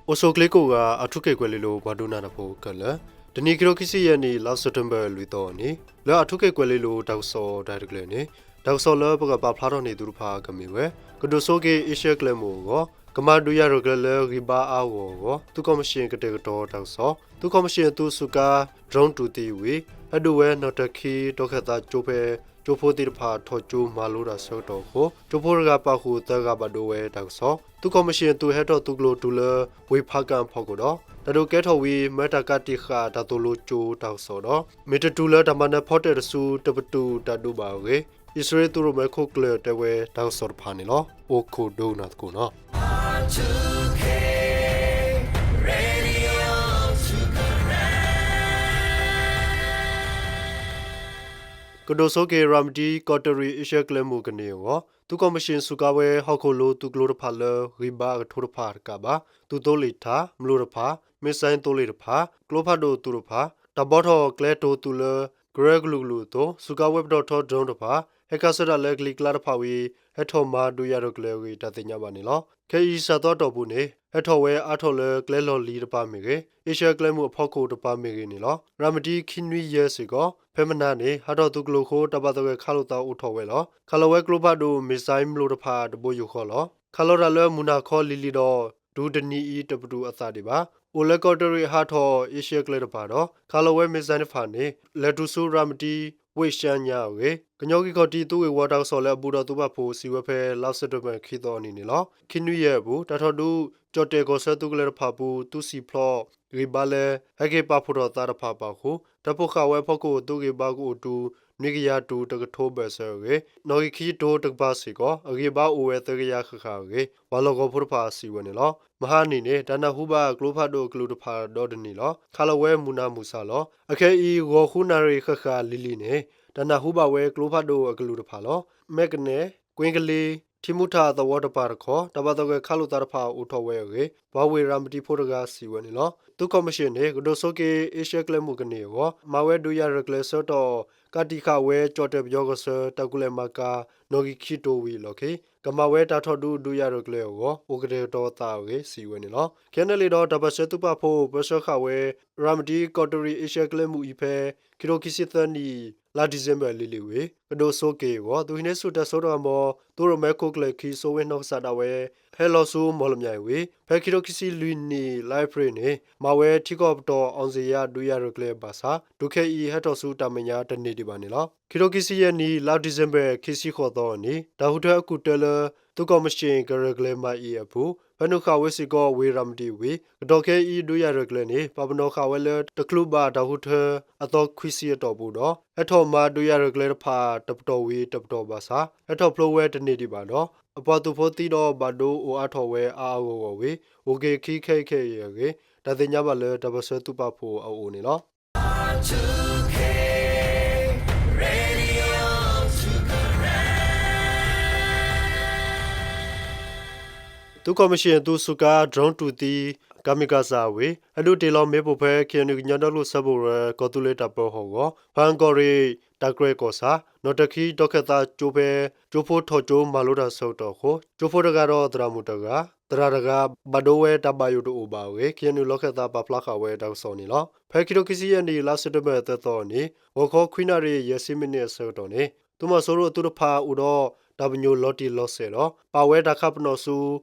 အိၣ်ဆူၣ်ချ့ကိးဂၤ အၣ်ထူခ့ၣ်ကွဲၤလ့လိၤ ပှၤဒိကနၣ်တၢ်ဖိခဲလၢာ်, တနံၤ ခံကထိခံဆံယဲၢ်နံၣ် လါစဲးပထ့ဘၢၣ် လွံၢ်သီအနံၤ လၢအၣ်ထူခ့ၣ်ကွဲၤလ့လိၤ တၢ်ကစီၣ်တၢ်ရဲၣ်တၢ်ကျဲၤန့ၣ် တၢ်ကစီၣ်လၢပကပာ်ဖျါထီၣ်န့ၢ်သုတဖၣ်ကမ့ၢ်ဝဲ ကဒိၣ်စိက့ၤ အ့ရှၢၣ်ကျဲမုၢ်အဂီၢ် ကမၤဒုးယၤရဲၣ်ကျဲၤလၢဂံၢ်ဘါအါအါဂီၢ်ဂီၢ် သုးကီၣ်မံၣ်ၡ့ၣ်ကတဲာ်ကတီၤတၢ်ကစီၣ်, သုးကီၣ်မံၣ်ၡ့ၣ်အသုးစူးကါ drone တူၢ်သံဝံၤ ဟဲဒုးဝဲနီၣ်တၢ်ခံ ဒီးခၢၣ်သးကၠိဖဲ ကၠိဖိသ့ၣ်တဖၣ်ထီၣ်ကၠိမၤလိတၢ်ဆၢကတီၢ်အဃိ ကၠိဖိတဂၤပာ်ဃုာ် သၢဂၤဘၣ်ဒိဝဲတၢ်ကစီၣ်, သုးကီၣ်မံၣ်ၡ့ၣ်အသုးဟဲထီၣ်သုးကျိၤတုၤလၢ ဝ့ၢ်ဖးကၣ်အဖီခိၣ်ဒီး တၢ်ဒုးကဲထီၣ်ဝံၤ မၢတၢ်ကးတံာ်ဃာ်တၢ်သိၣ်လိကၠိတၢ်ကစီၣ်ဒီး မ့ၢ်တတုၤလၢတၢ်မၤနၢၤဖီတၢၣ်တစု တပတုာ်တၢ်ဒုးဘၣ်အဂ့ၢ် အံၣ်စရ့လးသုးရိၣ်မဲခိၣ်ကျၢၢ်တဲဝဲတၢ်ကစီၣ်တဖၣ်န့ၣ်လီၤ. အိၣ်ခိးဒိကနၣ်သကိးနီၤ. ကဒိၣ်စိက့ၤ ရၤမတံကီးတရံး အ့ရှၢၣ်ကျဲမုၢ်ကန့ၢ်အဂီၢ် သုးကီၣ်မံၣ်ၡ့ၣ်စူးကါဝဲဟီၣ်ခိၣ်လိၤသုးကျိၤတဖၣ်လၢ ဂံၢ်ဘါအကထိတဖၣ်တကးဘၣ် သုးသိလ့ၣ်ထး မျိာ်တဖၣ် မ့ၣ်စဲသိလ့ၣ်တဖၣ် ကျိဖးဒိၣ်သုးတဖၣ် တၢ်ဘှီထီၣ်ကျဲတိၤသုးလၢ ကရၢကလုာ်ကလုာ်အသိး စူးကါဝဲပတီၢ်ထီ drone တဖၣ် ဟဲခးဆၢတၢ်လၢကလံၤကျါတဖၣ်ဝံၤ ဟဲထီၣ်မၤဒုးယၤရဲၣ်ကျဲၤအဂ့ၢ် တၢ်သ့ၣ်ညါဘၣ်န့ၣ်လီၤ. ခဲအံၤစှၤသီအတီၢ်ပူၤန့ၣ် ဟဲထီၣ်ဝဲအါထီၣ်လၢကျဲလီၢ်လံၤတပၤမ့ၢ်ဂ့ၤ အ့ရှၢၣ်ကျဲမုၢ်အဖီခိၣ်တပၤမ့ၢ်ဂ့ၤန့ၣ်လီၤ. ရၤမတံခံနွံယဲၢ်စ့ၢ်ကီး ဖဲမနၤန့ၣ် ဟးထီၣ်သုးကျိၤအဃိ တၢ်ဘၣ်သဂၢၢ်ခးလိာ်သးအိၣ်ထီၣ်ဝဲလီၤ. ခးလီၤဝဲကျိဖးဒိၣ် မ့ၣ်စဲမျိာ်တဖၣ်တဘိယူၢ်ဃီလီၤ. ခးလီၤတၢ်လၢမုၢ်နၤခီလံၤလံၤဒီး တုၤတနံၤအံၤတပတုာ်အသးဒံးဘၣ်. အိၣ်လၢကီးတရံးအဟးထီၣ် အ့ရှၢၣ်ကျဲတဖၣ်ဒီး ခးလီၤဝဲမ့ၣ်စဲတဖၣ်န့ၣ် လဲၤတုၤဆူရၤမတံ ဝ့ၢ်ၡါညါအဂ့ၢ် ကညီက့ၤခီၣ်ထံးသုးဂ့ၢ်ဝီတၢ်ကစီၣ်လၢအဘူးဒီးသုးပာ်ဖှိၣ်စံးဝဲဖဲ လါစဲးပထ့ဘၢၣ် ခံသီအနံၤန့ၣ်လီၤ. ခံနွံယဲၢ်အပူၤ တၢ်ထီၣ်ဒုး ကၠီၣ်တဲၣ်ကီၢ်ဆၢသုးကလၢၤတဖၣ်အပူၤ သုးစံၣ်ဖျိး ဂံၢ်ဘါလဲ ဟဲက့ၤပာ်ဖှိၣ်ထီၣ်သးတဖၣ်ပာ်ဃုာ် တၢ်ဖိဃာ်ဝဲအဖီခိၣ် သုးဂံၢ်ဘါကအိၣ်တုၤ နွံကယၤတုၤတကထိဘၢၣ်စၢၤအဂ့ၢ် နီၣ်ဂံၢ်ခံကထိတကပၤစ့ၢ်ကီး အဂံၢ်ဘါအိၣ်ဝဲသၢကယၤဃၣ်ဃၣ်အဂ့ၢ် ပှၤလီၢ်ကဝီၤဖိတဖၣ်စံးဝဲန့ၣ်လီၤ. မဟါနံၤန့ၣ် တၢ်နၢ်ဟူဘၣ်ကျိဖးဒိၣ်အကလုၢ်တဖၣ်ဒီတနံၤလီၤ. ခးလီၤဝဲမုၢ်နၤမုၢ်ဆါလီၤ. အခဲအံၤ ဂီၤဃုနၣ်ရံၣ်ဃၣ်ဃၣ်လံၤလံၤန့ၣ် တၢ်နၢ်ဟူဘၣ်ဝဲကျိဖးဒိၣ်အကလုၢ်တဖၣ်လီၤ. မဲၢ်ကနဲၣ် ကွ့ကလ့ ထံမူထၣ်သဝီတပၤတခီ တၢ်ဘၣ်သဂၢၢ်ခးလိာ်သးတဖၣ်အိၣ်ထီၣ်ဝဲအဂ့ၢ် ပှၤဝ့ၢ်ရၤမတံဖိတဂၤစံးဝဲန့ၣ်လီၤ. သုးကီၣ်မံၣ်ၡ့ၣ်န့ၣ် ကဒိၣ်စိက့ၤ အ့ရှၢၣ်ကျဲမုၢ်ကန့ၢ်အဂီၢ် မၤဝဲဒုးယၤရဲၣ်ကျဲၤဆၢကတီၢ် ကးတံာ်ဃာ်ဝဲကၠီၣ်တဲၣ်ပယီၤကီၢ်ဆၢ တၢ်ကူၣ်လဲၤမၤကၤ နီၣ်ဂံၢ်ခံကထိဝံၤအလီၢ်ခံ ကမၤဝဲတၢ်ထီၣ်ဒုးဒုးယၤရဲၣ်ကျဲၤအဂီၢ် အိၣ်ကတဲာ်ကတီၤသးအဂ့ၢ် စံးဝဲန့ၣ်လီၤ. ခဲန့ၣ်လံဒီး တၢ်ပၢၢ်ဆၢသုးပာ်ဖှိၣ် ပၢဆှၢဃာ်ဝဲ ရၤမတံကီးတရံး အ့ရှၢၣ်ကျဲမုၢ်အံၤဖဲ ခံကထိခံဆံသၢနံၣ် လါဒံၣ်စ့ဘၢၣ်လံၤလံၤဝံၤ ကဒိၣ်စိက့ၤအဂီၢ် သုးဟံးန့ၢ်ဆူၣ်တဲစိတဂၤမ့ၢ် သုးရိၣ်မဲခိၣ်ကျၢၢ်ခံ စိဝ့ၣ်နီၢ်ကစၢ်ဒၣ်ဝဲ ဟဲလီၤဆူမီၣ်လမၠဲၣ်ဝံၤ ဖဲခံကထိခံဆံလွံၢ်နံၣ် လါအ့ဖြ့ၣ်န့ၣ် မၤဝဲထံကီၢ်ပတီၢ် အောင်ဇေယျ ဒုးယၤရဲၣ်ကျဲၤဘၣ်ဆၣ် တုၤခဲအံၤဟဲထီၣ်ဆူတၢ်မဲာ်ညါတန့ၢ်ဒံးဘၣ်န့ၣ်လီၤ. ခံကထိခံဆံယဲၢ်နံၣ် လါဒံၣ်စ့ဘၢၣ် ခံဆံဃိးသီအနံၤ တၢ်ဃုထၢအကူၣ်တၢလၢ သုးကီၣ်မံၣ်ၡ့ၣ်ကရဲၣ်ကျဲၤမၤအံၤအပူၤ ဖဲနုာ်ဃာ်ဝဲစ့ၢ်ကီး ဝ့ၢ်ရၤမတံဝံၤ ကတီၢ်ခဲအံၤ ဒုးယၤရဲၣ်ကျဲၤန့ၣ် ပာ်ပနီၣ်ဃာ်ဝဲလၢ တချုးဘၣ်တၢ်ဃုထၢအသီခွံဆံအတီၢ်ပူၤဒီး ဟဲထီၣ်မၤဒုးယၤရဲၣ်ကျဲၤတဖၣ် တပတီၢ်ဝံၤတပတီၢ်ဘၣ်ဆၣ် ဟဲထီၣ်ဖျိဝဲတန့ၢ်ဒံးဘၣ်ဒီး အပှၤသုးဖိသံဒီးဘၣ်ဒိအိၣ်အါထီၣ်ဝဲအါအါဂီၢ်ဂီၢ်ဝံၤ အိၣ်က့ၤခံခဲအံၤခဲအံၤအဂ့ၢ် တၢ်သ့ၣ်ညါဘၣ်လၢ တၢ်ပၢၢ်ဆၢသုးပာ်ဖှိၣ်အအိၣ်န့ၣ်လီၤ. သုးကီၣ်မံၣ်ၡ့ၣ်အသုးစူးကါ drone တူၢ်သံ kamikaze ဝံၤ ဟဲဒုးတ့ၢ်လီၤမ့ၣ်ပိၢ်ဖဲ ခ့ၣ်အဲၣ်ယူၣ် ကညီဒီကလုာ်စၢဖှိၣ်ကရၢ ကီၢ်သူလ့ၤတၢ်ပၢဟီၣ်ကဝီၤ ဖၣ်အၣ်ကီၢ်ရ့ၣ် တၢ်ကြဲၢ်ကီၢ်ဆၣ် နီၣ်တၢ်ခံ ဒီးခၢၣ်သးကၠိဖဲ ကၠိဖိထီၣ်ကၠိမၤလိတၢ်ဆၢကတီၢ်အဃိ ကၠိဖိတဂၤဒီးသရၣ်မုၣ်တဂၤ သရၣ်တဂၤ ဘၣ်ဒိဝဲတၢ်ဘၣ်ယိၣ်တအိၣ်ဘၣ်အဂ့ၢ် ခ့ၣ်အဲၣ်ယူၣ် လီၢ်ခၢၣ်သးပာ်ဖျါဃာ်ဝဲတၢ်ကစီၣ်န့ၣ်လီၤ. ဖဲခံကထိခံဆံယဲၢ်နံၣ် လါစဲးပထ့ဘၢၣ်သၢသီအနံၤ ဂီၤခီခွံနၣ်ရံၣ် ယဲၢ်ဆံမံးနံးအဆၢကတီၢ်န့ၣ် သုးမီၤစိရိၤအသုးတဖၣ်အိၣ်ဒီးတၢ်ပညိၣ်လီၤတံၢ်လီၤဆဲးဒီး ပာ်ဝဲတၢ်ခးပနီၣ်ဆူ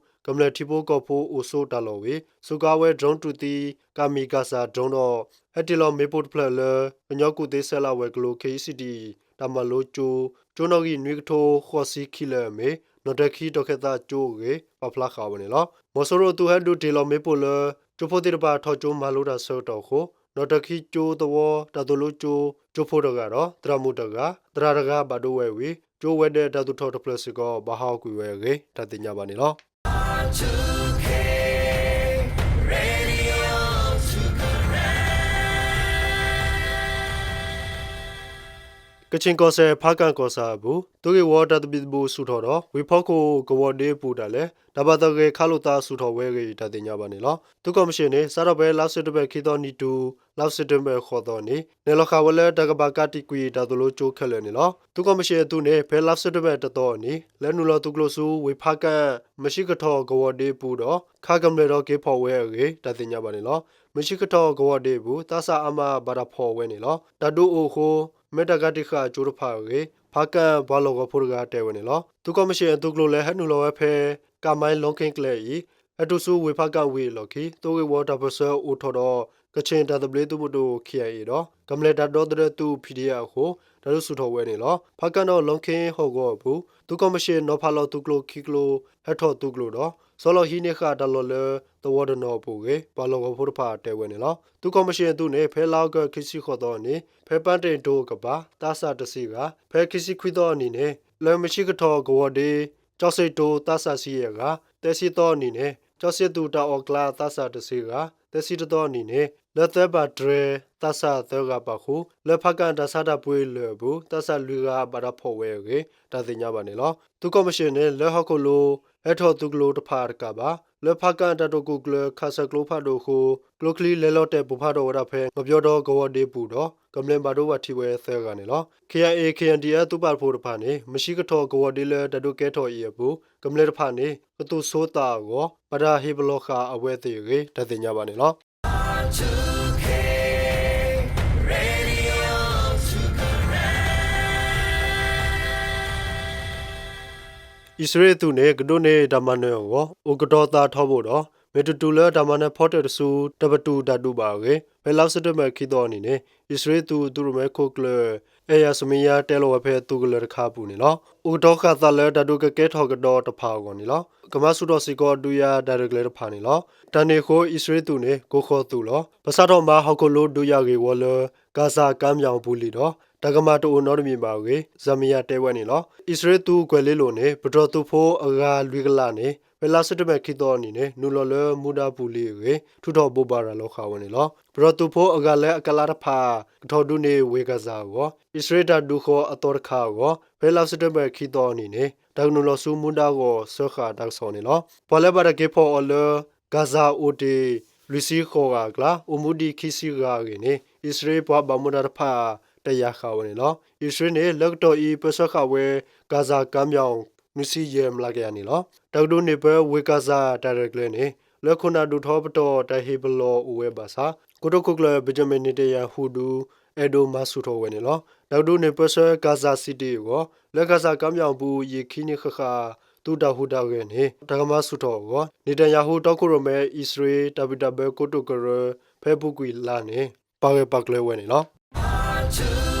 ကမျၢၢ်ထံဖိကီၢ်ဖိအိၣ်ဆိးတၢ်လီၢ်ဝံၤ စူးကါဝဲ drone တူၢ်သံ kamikaze drone ဒီး ဟဲတ့ၢ်လီၤမ့ၣ်ပိၢ်တဖျၢၣ်လၢ ကညီကူၣ်သ့စဲးလးဝဲၤကျိၤ KECD တၢ်မၤလိကၠိ ကၠိနီၣ်ဂံၢ်နွံကထိဃိးဆံခံလၢာ်အမ့ၢ် နီၣ်တၢ်ခံ ဒီးခၢၣ်သးကၠိအဂ့ၢ် ပာ်ဖျါဃာ်ဝဲန့ၣ်လီၤ. မီၤစိရိၤအသုးဟဲဒုးတ့ၢ်လီၤမ့ၣ်ပိၢ်လၢ ကၠိဖိသ့ၣ်တဖၣ်ထီၣ်ကၠိမၤလိတၢ်ဆၢကတီၢ်အဃိ နီၣ်တၢ်ခံကၠိသဝီ တၢ်သိၣ်လိကၠိ ကၠိဖိတဂၤဒီး သရၣ်မုၣ်တဂၤ သရၣ်တဂၤဘၣ်ဒိဝဲဝံၤ ကၠိဝဲၤဒၢးတၢ်သူၣ်ထီၣ်တဖျၢၣ်စ့ၢ်ကီး ဘၣ်ဟးဂီၤကွံာ်ဝဲအဂ့ၢ် တၢ်သ့ၣ်ညါဘၣ်န့ၣ်လီၤ. က ကချ့ၣ်ကီၢ်စဲၣ် ဖးကၣ်ကီၢ်ဆၣ်အပူၤ သုးဂ့ၢ်ဝီတၢ်သဘံၣ်သဘုၣ်ဆူၣ်ထီၣ်ဒီး ဝ့ၢ်ဖီခိၣ်ကဝီၤဒ့အပူၤဒၣ်လဲာ် တၢ်ဘၣ်သဂၢၢ်ခးလိာ်သးဆူၣ်ထီၣ်ဝဲအဂ့ၢ် တၢ်သ့ၣ်ညါဘၣ်န့ၣ်လီၤ. သုးကီၣ်မံၣ်ၡ့ၣ်န့ၣ် စးထီၣ်ဖဲလါစဲးပထ့ဘၢၣ်ခံသီနံၤတုၤ လါစဲးပထ့ဘၢၣ်ဃိးသီန့ၣ် နဲၣ်လီၤဃာ်ဝဲလၢတၢ်ကဘၣ်ကးတံာ်ကွံာ်တၢ်သိၣ်လိကၠိခဲလၢာ်န့ၣ်လီၤ. သုးကီၣ်မံၣ်ၡ့ၣ်အသုးန့ၣ် ဖဲလါစဲးပထ့ဘၢၣ်တသီအနံၤ လဲၤနုာ်လီၤသုးကျိၤဆူ ဝ့ၢ်ဖးကၣ် မုၢ်ဆံကထီၣ်ကဝီၤဒ့အပူၤဒီး ခးကမျၢၢ်ဒီးက့ၤဖီၣ်ဝဲအဂ့ၢ် တၢ်သ့ၣ်ညါဘၣ်န့ၣ်လီၤ. မုၢ်ဆံကထီၣ်ကဝီၤဒ့အပူၤ သးစၢ်အါမးဘၣ်တၢ်ဖီၣ်ဝဲန့ၣ်လီၤ. တၢ်ဒုးအိၣ်အဃိ မ့ၢ်တၢ်ကးတံာ်ဃာ်ကၠိတဖၣ်အဂ့ၢ် ဖးကၣ်ပှၤလီၢ်ကဝီၤဖိတဂၤတဲဝဲန့ၣ်လီၤ. သုးကီၣ်မံၣ်ၡ့ၣ်အသုးကျိၤလၢဟဲနုာ်လီၤဝဲဖဲ ကၣ်မါလီခ့ကျဲအံၤ ဟဲတုၤဆူဝ့ၢ်ဖးကၣ်ဝ့ၢ်အလီၢ်ခံ သုးဂ့ၢ်ဝီတၢ်ပၢၢ်ဆၢအိၣ်ထီၣ်ဒီး ကချ့ၣ်တၢ်သဘျ့သုးမုၢ်ဒိၣ် ခ့ၣ်အဲၣ်အ့ၣ်ဒီး ကမျၢၢ်တၢ်ဒီသဒၢသုး ဖံၣ်ဒံၣ်အၣ်အဃိ တၢ်ဒုးဆူၣ်ထီၣ်ဝဲန့ၣ်လီၤ. ဖးကၣ်ဒီးလီခ့ဟီၣ်ကဝီၤအပူၤ သုးကီၣ်မံၣ်ၡ့ၣ်နီၤဖးလီၤသုးကျိၤခံကျိၤ ဟဲထီၣ်သုးကျိၤဒီး ဆီလီၤဟံးန့ၢ်ဃာ်တၢ်လီၢ်လၢသဝီတနီၤအပူၤအဂ့ၢ် ပှၤလီၢ်ကဝီၤဖိတဖၣ်တဲဝဲန့ၣ်လီၤ. သုးကီၣ်မံၣ်ၡ့ၣ်အသုးန့ၣ် ဖဲလါအီကူးခံဆံဃိးသီအနံၤ ဖဲပၣ်တ့ၣ်တိၤအကပၤ သးစၢ်တဆံဂၤ, ဖဲခံဆံခွံသီအနံၤန့ၣ် လၢမုၢ်ဆံကထီၣ်ကဝီၤဒ့ ကၠီစ့ၣ်တိၤသးစၢ်ဆံယဲၢ်ဂၤ, သၢဆံသီအနံၤန့ၣ် ကၠီစ့ၣ်သူၣ်တၢ်အီၣ်ကျါသးစၢ်တဆံဂၤ, သၢဆံတသီအနံၤန့ၣ် လၢသၢဘၣ်တြဲၤသးစၢ်သၢဂၤပာ်ဃုာ် လၢဖးကၣ်တၢ်ဆါတၢ်ပှ့ၤလၢၢ်အပူၤ သးစၢ်လွံၢ်ဂၤဘၣ်တၢ်ဖီၣ်ဝဲအဂ့ၢ် တၢ်သ့ၣ်ညါဘၣ်န့ၣ်လီၤ. သုးကီၣ်မံၣ်ၡ့ၣ်န့ၣ် လၢဟီၣ်ခိၣ်လိၤ ဟဲထီၣ်သုးကျိၤတဖၣ်တကးဘၣ် လၢဖးကၣ်တၢ်တိာ်ကူၣ်ကျၢၤခးဆၢကျိဖးဒိၣ်အဃိ ကျိချံလဲၤလီၤတဲာ်ပိၢ်ဖးထီၣ်ဝဲဒၣ်ဖဲ ငပျီဒီးကဝီၤဒ့အပူၤဒီး ကမျၢၢ်ဘၣ်ဒိဘၣ်ထံးဝဲသၢဂၤန့ၣ်လီၤ. ခ့ၣ်အဲၣ်အ့ၣ် ခ့ၣ်အဲၣ်ဒံၣ်အၣ် သုးပာ်ဖှိၣ်တဖၣ်န့ၣ် မုၢ်ဆံကထီၣ်ကဝီၤဒ့လၢတၢ်ဒုးကဲထီၣ်အံၤအပူၤ ကမျၢၢ်တဖၣ်န့ၣ် ကသူၣ်ဆိသးအဂီၢ် ဘၣ်တၢ်ဟ့ၣ်ပလီၢ်ဃာ်အဝဲသ့ၣ်အဂ့ၢ် တၢ်သ့ၣ်ညါဘၣ်န့ၣ်လီၤ. အံၣ်စရ့လးအသုးန့ၣ် ကဒိးန့ၢ်တၢ်မၤနၢၤအဂီၢ် အိၣ်ကတီၤသးထီဘိဒီး မ့ၢ်တတုၤလၢတၢ်မၤနၢၤဖီတၢၣ်တစု တပတုာ်တၢ်ဒုးဘၣ်အဂ့ၢ် ဖဲလါစဲးပထ့ဘၢၣ်ခံသီအနံၤန့ၣ် အံၣ်စရ့လးသုး သုးရိၣ်မဲခိၣ်ကျၢၢ် အဲၣ်ယၤစမံယၤ တဲလီၤဝဲဖဲသုးကလၢၤတခါအပူၤန့ၣ်လီၤ. အိၣ်ကတီၤဃာ်သးလၢတၢ်ဒုးကကဲထီၣ်ကဒီးတဖၣ်အဂီၢ်န့ၣ်လီၤ. ကမၤဆူၣ်ထီၣ်စ့ၢ်ကီးဒုးယၤတၢ်ရဲၣ်ကျဲၤတဖၣ်န့ၣ်လီၤ. တၢ်န့ၣ်အဃိ အံၣ်စရ့လးသုးန့ၣ် ကိးဃီၤသုးလီၤ. ပစးထီၣ်မၤဟီၣ်ခိၣ်လိၤဒုးယၤဂ့ၢ်ဝီလၢ ကၣ်စၣ်ကါမျၢ်အပူၤလံဒီး တၢ်ကမၣ်တအိၣ်နီတမံၤဘၣ်အဂ့ၢ် စမံယၤတဲဝဲန့ၣ်လီၤ. အံၣ်စရ့လးသုးကွဲၤလ့လိၤန့ၣ် ပတီၢ်သုးဖိအဂၤလွံၢ်ကလးန့ၣ် ဖဲလါစဲးပထ့ဘၢၣ်ခံသီအနံၤန့ၣ် နုာ်လီၤလၢမူဒါပူၤလံအဂ့ၢ် ထုးထီၣ်ဘိးဘၣ်ရၤလီၤဃာ်ဝဲန့ၣ်လီၤ. ပတီၢ်သုးဖိအဂၤလၢအကလးတဖၣ် ကထီၣ်ဒုးန့ၢ်ဝ့ၢ်ကၣ်စၣ်အဂီၢ် အံၣ်စရ့လးတၢ်ဒုးဃီၤအသီတခါအဂီၢ် ဖဲလါစဲးပထ့ဘၢၣ်ခံသီအနံၤန့ၣ် တၢ်ကနုာ်လီၤဆူမူဒါအဂီၢ် စၢဃာ်တၢ်ကစီၣ်န့ၣ်လီၤ. ပှၤလၢဘၣ်တၢ်က့ၤဖီၣ်အီၤလၢ ကၣ်စၣ်အိၣ်တ့ၢ် လွံၢ်ဆံဃိးဂၤအကျါ အိၣ်မူဒံးခံဆံဂၤအဂ့ၢ်န့ၣ် အံၣ်စရ့လးပှၤဘၣ်မူဒါတဖၣ် တယာ်ဃာ်ဝဲန့ၣ်လီၤ. အံၣ်စရ့လးန့ၣ် လၢကတီၢ်အံၤ ပၢဆှၢဃာ်ဝဲ ကၣ်စၣ်ကါမျၢ် နွံဆံယဲၢ်မျးကယၤန့ၣ်လီၤ. တၢ်ကဒုးန့ၢ်ပၢဝ့ၢ်ကၣ်စၣ်တၢ်ရဲၣ်ကျဲၤန့ၣ် လၢခိၣ်နၢ်ဒိၣ်ထီပတီၢ်တၢ်ဟ့ၣ်ပလီၢ်အိၣ်ဝဲဘၣ်ဆၣ် ကိတိာ်ခိၣ်ကျၢၢ် ဘ့ၣ်ကၠမ့ၣ် နံၣ်တၢၣ်ယၤဟူဒုး အဲၣ်ဒိးမၤဆူၣ်ထီၣ်ဝဲန့ၣ်လီၤ. တၢ်ကဒုးန့ၢ်ပၢဆှၢ ကၣ်စၢ်စံးတ့ၢ်အဂီၢ် လၢကၣ်စၢ်ကါမျၢ်အပူၤ ယံာ်ခံနံၣ်ဃၣ်ဃၣ် သုးတၢ်ဟူးတၢ်ဂဲၤန့ၣ် တၢ်ကမၤဆူၣ်ထီၣ်အဂီၢ် နံၣ်တၢၣ်ယၤဟူတီခိၣ်ရိၣ်မဲ အံၣ်စရ့လး တၢ်ဘံၣ်တၢ်ဘၢကိတိာ်ကရၢ ဖဲအပူၤကွံာ်လါန့ၣ် ပာ်ဂၢၢ်ပာ်ကျၢၤဝဲန့ၣ်လီၤ.